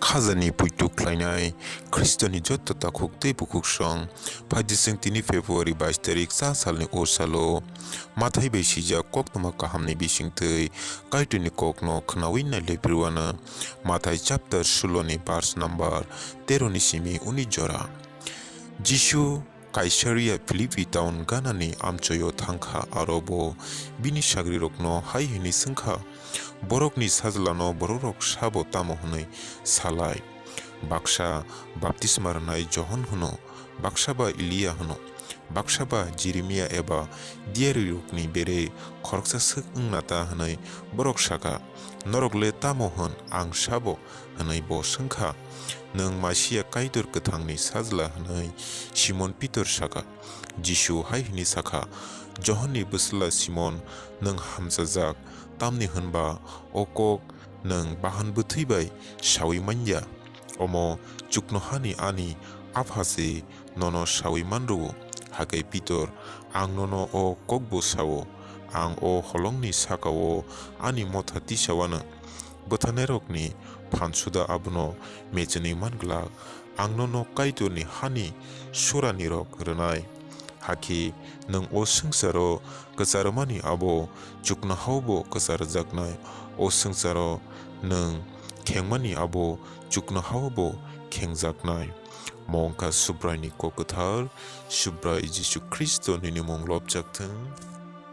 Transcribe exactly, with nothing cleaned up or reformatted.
Khajani puitu khlainai Khristoni joto takhuk tei bukhuksong, phaidi chwng tini February bais tarik cha salni o salo Mathai bai swijak koktwma kahamni bisingtwi Kaitorni kokno khnaui nailaiphirwano. Mathai chapter sulo ni verse number tero ni simi uni jora. Jisu Kaisaria Philippi town ganani amchoio thangkha, aro bo bini sagrirokno hai hwnwi swngkha, "Borokni Sajlano bororok sabo tamo hwnwi salai? Baksa baptisma rwnai Johon hwno, baksa ba Elia hwno, baksa ba Jeremia eba diyarirokni bere khoroksa swk wngna ta?" hwnwi borok sakha. "Norok le tamo hwn, ang sabo?" hwnwi bo swngkha. "Nwng Masia Kaitor kwthangni Sajla," hwnwi Simon Pitor sakha. Jisu hai hwnwi sakha, "Johonni bwsla Simon, nwng hamchajak, tamni hwnba o kok nwng bahan bwthwi bai saui man ya. Omo chuknohani ani Apha se nono saui man rwo." Hakhe Pitor, "Ang nono o kokbo sao, ang o holongni saka-o ani motha tisawano bwtharnairokni phan suda abono mechenwi man glak. Ang nono Kaitorni hani suranirok rwnai. Hakhe nwng o swngcharo kwcharmani abo chuknohao bo kwcharjaknai, o swngcharo nwng khengmani abo chuknohao bo khengjaknai." Mo wngkha Subraini kok kwthar. Subrai Jisu Khristo nini mung lobjak thung.